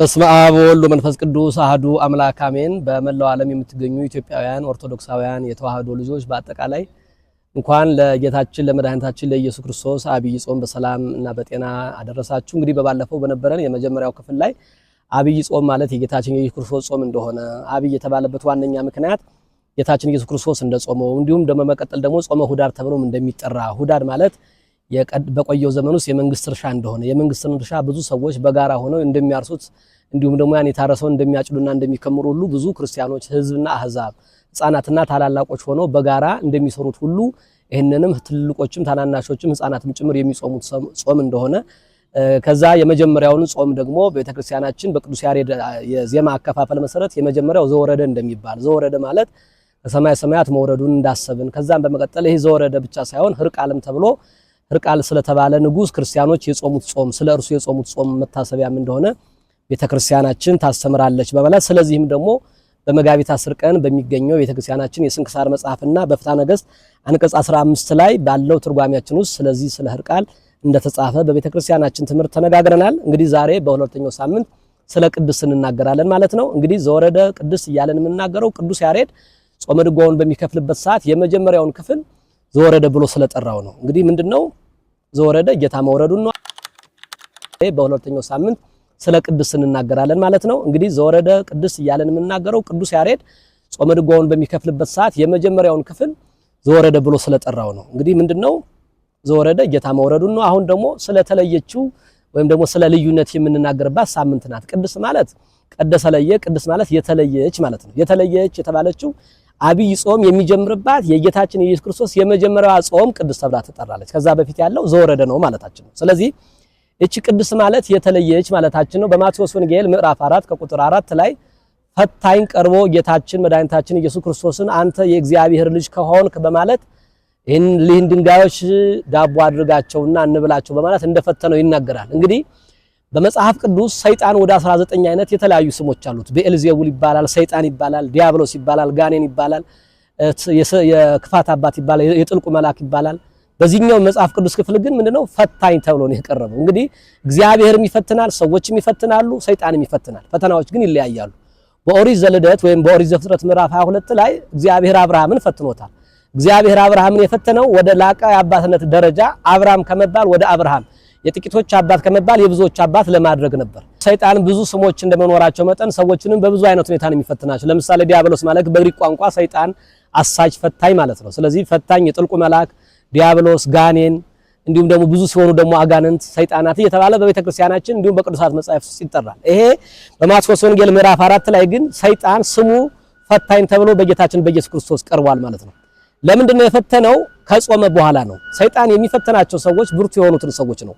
በስመ አብ ወወልድ ወመንፈስ ቅዱስ አህዱ አምላክ አሜን። በመላው ዓለም የምትገኙ ኢትዮጵያውያን ኦርቶዶክሳውያን የተዋህዶ ልጆች በአጠቃላይ እንኳን ለጌታችን ለመድኃኒታችን ለኢየሱስ ክርስቶስ አብይ ጾም በሰላም እና በጤና አደረሳችሁ። እንግዲህ በባለፈው በነበረን የመጀመሪያው ክፍል ላይ አብይ ጾም ማለት የጌታችን የኢየሱስ ክርስቶስ ጾም እንደሆነ፣ አብይ የተባለበት ዋነኛ ምክንያት ጌታችን ኢየሱስ ክርስቶስ እንደጾመው፣ እንዲሁም ደግሞ መቀጠል ደግሞ ጾመ ሁዳድ ተብሎም እንደሚጠራ፣ ሁዳድ ማለት በቆየው ዘመን ውስጥ የመንግስት እርሻ እንደሆነ፣ የመንግስትን እርሻ ብዙ ሰዎች በጋራ ሆነው እንደሚያርሱት፣ እንዲሁም ደግሞ ያን የታረሰውን እንደሚያጭዱና እንደሚከምሩ ሁሉ ብዙ ክርስቲያኖች፣ ህዝብና አህዛብ፣ ህፃናትና ታላላቆች ሆነው በጋራ እንደሚሰሩት ሁሉ ይህንንም ትልልቆችም ታናናሾችም ህፃናትም ጭምር የሚጾሙት ጾም እንደሆነ፣ ከዛ የመጀመሪያውን ጾም ደግሞ ቤተክርስቲያናችን በቅዱስ ያሬድ የዜማ አከፋፈል መሰረት የመጀመሪያው ዘወረደ እንደሚባል፣ ዘወረደ ማለት ከሰማይ ሰማያት መውረዱን እንዳሰብን፣ ከዛም በመቀጠል ይሄ ዘወረደ ብቻ ሳይሆን ህርቃልም ተብሎ ህርቃል ስለተባለ ንጉስ ክርስቲያኖች የጾሙት ጾም፣ ስለ እርሱ የጾሙት ጾም መታሰቢያም እንደሆነ ቤተክርስቲያናችን ታስተምራለች በማለት፣ ስለዚህም ደግሞ በመጋቢት 10 ቀን በሚገኘው ቤተክርስቲያናችን የስንክሳር መጽሐፍና በፍትሐ ነገሥት አንቀጽ 15 ላይ ባለው ትርጓሜያችን ውስጥ ስለዚህ ስለ ህርቃል እንደተጻፈ በቤተክርስቲያናችን ትምህርት ተነጋግረናል። እንግዲህ ዛሬ በሁለተኛው ሳምንት ስለ ቅድስት እንናገራለን ማለት ነው። እንግዲህ ዘወረደ ቅድስት እያለን የምንናገረው ቅዱስ ያሬድ ጾመ ድጓውን በሚከፍልበት ሰዓት የመጀመሪያውን ክፍል ዘወረደ ብሎ ስለጠራው ነው። እንግዲህ ምንድነው ዘወረደ? ጌታ መውረዱን ነው። በሁለተኛው ሳምንት ስለ ቅድስት እንናገራለን ማለት ነው። እንግዲህ ዘወረደ ቅድስት እያለን የምንናገረው ቅዱስ ያሬድ ጾመ ድጓውን በሚከፍልበት ሰዓት የመጀመሪያውን ክፍል ዘወረደ ብሎ ስለጠራው ነው። እንግዲህ ምንድነው ዘወረደ? ጌታ መውረዱን ነው። አሁን ደግሞ ስለተለየችው ወይም ደግሞ ስለ ልዩነት የምንናገርባት ሳምንት ናት። ቅድስት ማለት ቀደሰ ለየ፣ ቅድስት ማለት የተለየች ማለት ነው። የተለየች የተባለችው አብይ ጾም የሚጀምርባት የጌታችን የኢየሱስ ክርስቶስ የመጀመሪያዋ ጾም ቅድስት ተብላ ትጠራለች። ከዛ በፊት ያለው ዘወረደ ነው ማለታችን ነው። ስለዚህ እቺ ቅድስት ማለት የተለየች ማለታችን ነው። በማቴዎስ ወንጌል ምዕራፍ 4 ከቁጥር 4 ላይ ፈታኝ ቀርቦ ጌታችን መድኃኒታችን ኢየሱስ ክርስቶስን አንተ የእግዚአብሔር ልጅ ከሆንክ በማለት ይህን ድንጋዮች ዳቦ አድርጋቸውና እንብላቸው በማለት እንደፈተነው ይናገራል። እንግዲህ በመጽሐፍ ቅዱስ ሰይጣን ወደ 19 አይነት የተለያዩ ስሞች አሉት። ቤኤልዜቡል ይባላል፣ ሰይጣን ይባላል፣ ዲያብሎስ ይባላል፣ ጋኔን ይባላል፣ የክፋት አባት ይባላል፣ የጥልቁ መልአክ ይባላል። በዚህኛው መጽሐፍ ቅዱስ ክፍል ግን ምንድነው ፈታኝ ተብሎ ነው የቀረበው። እንግዲህ እግዚአብሔርም ይፈትናል፣ ሰዎችም ይፈትናሉ፣ ሰይጣንም ይፈትናል። ፈተናዎች ግን ይለያያሉ። በኦሪት ዘልደት ወይም በኦሪት ዘፍጥረት ምዕራፍ 22 ላይ እግዚአብሔር አብርሃምን ፈትኖታል። እግዚአብሔር አብርሃምን የፈተነው ወደ ላቀ የአባትነት ደረጃ አብርሃም ከመባል ወደ አብርሃም፣ የጥቂቶች አባት ከመባል የብዙዎች አባት ለማድረግ ነበር። ሰይጣን ብዙ ስሞች እንደመኖራቸው መጠን ሰዎችንም በብዙ አይነት ሁኔታ ነው የሚፈትናቸው። ለምሳሌ ዲያብሎስ ማለት በግሪክ ቋንቋ ሰይጣን፣ አሳች፣ ፈታኝ ማለት ነው። ስለዚህ ፈታኝ፣ የጥልቁ መልአክ፣ ዲያብሎስ፣ ጋኔን፣ እንዲሁም ደግሞ ብዙ ሲሆኑ ደግሞ አጋንንት፣ ሰይጣናት እየተባለ በቤተክርስቲያናችን እንዲሁም በቅዱሳት መጻሕፍት ውስጥ ይጠራል። ይሄ በማቴዎስ ወንጌል ምዕራፍ 4 ላይ ግን ሰይጣን ስሙ ፈታኝ ተብሎ በጌታችን በኢየሱስ ክርስቶስ ቀርቧል ማለት ነው። ለምንድን ነው የፈተነው? ከጾመ በኋላ ነው። ሰይጣን የሚፈተናቸው ሰዎች ብርቱ የሆኑትን ሰዎች ነው።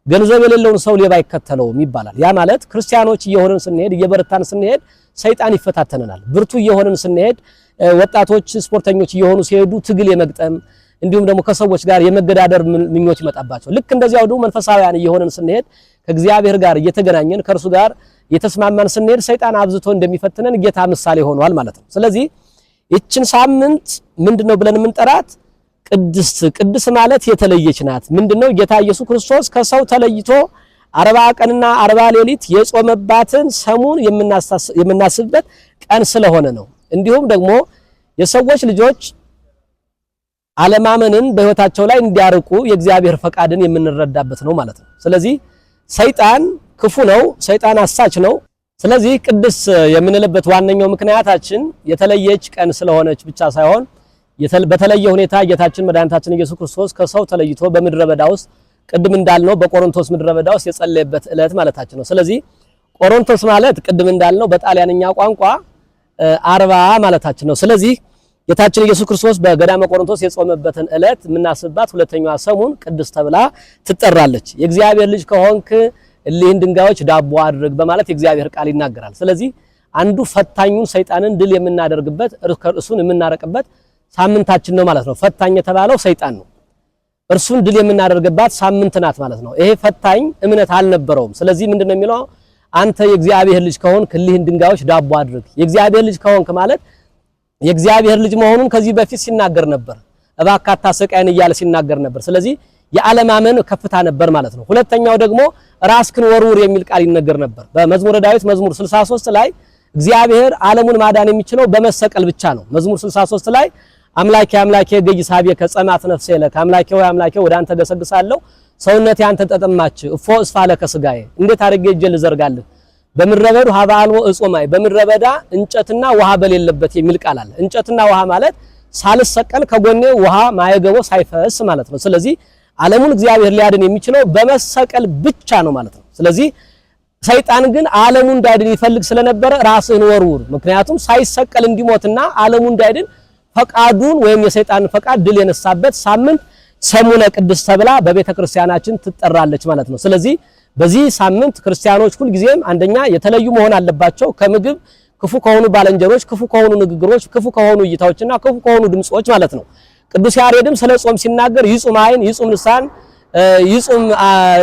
ገንዘብ የሌለውን ሰው ሌባ አይከተለውም ይባላል። ያ ማለት ክርስቲያኖች እየሆንን ስንሄድ፣ እየበረታን ስንሄድ ሰይጣን ይፈታተነናል። ብርቱ እየሆንን ስንሄድ፣ ወጣቶች ስፖርተኞች እየሆኑ ሲሄዱ ትግል የመግጠም እንዲሁም ደግሞ ከሰዎች ጋር የመገዳደር ምኞት ይመጣባቸው። ልክ እንደዚያው ደግሞ መንፈሳውያን እየሆንን ስንሄድ፣ ከእግዚአብሔር ጋር እየተገናኘን ከእርሱ ጋር እየተስማማን ስንሄድ ሰይጣን አብዝቶ እንደሚፈትነን ጌታ ምሳሌ ሆኗል ማለት ነው። ስለዚህ ይችን ሳምንት ምንድነው ብለን የምንጠራት? ቅድስት። ቅድስት ማለት የተለየች ናት። ምንድነው? ጌታ ኢየሱስ ክርስቶስ ከሰው ተለይቶ 40 ቀንና 40 ሌሊት የጾመባትን ሰሙን የምናስብበት ቀን ስለሆነ ነው። እንዲሁም ደግሞ የሰዎች ልጆች አለማመንን በህይወታቸው ላይ እንዲያርቁ የእግዚአብሔር ፈቃድን የምንረዳበት ነው ማለት ነው። ስለዚህ ሰይጣን ክፉ ነው። ሰይጣን አሳች ነው። ስለዚህ ቅድስት የምንልበት ዋነኛው ምክንያታችን የተለየች ቀን ስለሆነች ብቻ ሳይሆን በተለየ ሁኔታ ጌታችን መድኃኒታችን ኢየሱስ ክርስቶስ ከሰው ተለይቶ በምድረ በዳ ውስጥ፣ ቅድም እንዳልነው በቆሮንቶስ ምድረ በዳ ውስጥ የጸለየበት ዕለት ማለታችን ነው። ስለዚህ ቆሮንቶስ ማለት ቅድም እንዳልነው በጣሊያንኛ ቋንቋ 40 ማለታችን ነው። ስለዚህ ጌታችን ኢየሱስ ክርስቶስ በገዳመ ቆሮንቶስ የጾመበትን ዕለት የምናስብባት ሁለተኛዋ ሰሙን ቅድስት ተብላ ትጠራለች። የእግዚአብሔር ልጅ ከሆንክ እሊህን ድንጋዮች ዳቦ አድርግ በማለት የእግዚአብሔር ቃል ይናገራል። ስለዚህ አንዱ ፈታኙን ሰይጣንን ድል የምናደርግበት፣ እርሱን የምናረቅበት ሳምንታችን ነው ማለት ነው። ፈታኝ የተባለው ሰይጣን ነው። እርሱን ድል የምናደርግባት ሳምንት ናት ማለት ነው። ይሄ ፈታኝ እምነት አልነበረውም። ስለዚህ ምንድነው የሚለው? አንተ የእግዚአብሔር ልጅ ከሆንክ እሊህን ድንጋዮች ዳቦ አድርግ። የእግዚአብሔር ልጅ ከሆንክ ማለት የእግዚአብሔር ልጅ መሆኑን ከዚህ በፊት ሲናገር ነበር። እባክህ አታሰቃየን እያለ ሲናገር ነበር። ስለዚህ የአለማመን ከፍታ ነበር ማለት ነው። ሁለተኛው ደግሞ ራስክን ወርውር የሚል ቃል ይነገር ነበር። በመዝሙረ ዳዊት መዝሙር 63 ላይ እግዚአብሔር ዓለሙን ማዳን የሚችለው በመሰቀል ብቻ ነው። መዝሙር 63 ላይ አምላኬ አምላኬ ገይሳቤከ ጸማት ነፍሴ ለከ፣ አምላኬ ሆይ አምላኬ ወደ አንተ ገሰግሳለሁ፣ ሰውነቴ አንተ ተጠማች፣ እፎ እስፋለከ ስጋዬ፣ እንዴት አድርጌ እጄ ልዘርጋልህ፣ በምድረ በዱ ሀበ አልቦ ዕፅ ወማይ፣ በምድረ በዳ እንጨትና ውሃ በሌለበት የሚል ቃል አለ። እንጨትና ውሃ ማለት ሳልሰቀል ከጎኔ ውሃ ማየገቦ ሳይፈስ ማለት ነው። ስለዚህ ዓለሙን እግዚአብሔር ሊያድን የሚችለው በመሰቀል ብቻ ነው ማለት ነው። ስለዚህ ሰይጣን ግን ዓለሙ እንዳይድን ይፈልግ ስለነበረ ራስህን ወርውር፣ ምክንያቱም ሳይሰቀል እንዲሞትና ዓለሙ እንዳይድን ፈቃዱን ወይም የሰይጣንን ፈቃድ ድል የነሳበት ሳምንት ሰሙነ ቅድስት ተብላ በቤተ ክርስቲያናችን ትጠራለች ማለት ነው። ስለዚህ በዚህ ሳምንት ክርስቲያኖች ሁልጊዜም አንደኛ የተለዩ መሆን አለባቸው ከምግብ ክፉ ከሆኑ ባልንጀሮች፣ ክፉ ከሆኑ ንግግሮች፣ ክፉ ከሆኑ እይታዎችና ክፉ ከሆኑ ድምጾች ማለት ነው። ቅዱስ ያሬድም ስለ ጾም ሲናገር ይጹም ዓይን ይጹም ልሳን ይጹም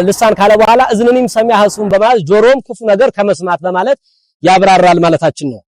ልሳን ካለ በኋላ እዝንኒም ሰሚዐ ኅሱም በማለት ጆሮም ክፉ ነገር ከመስማት በማለት ያብራራል ማለታችን ነው።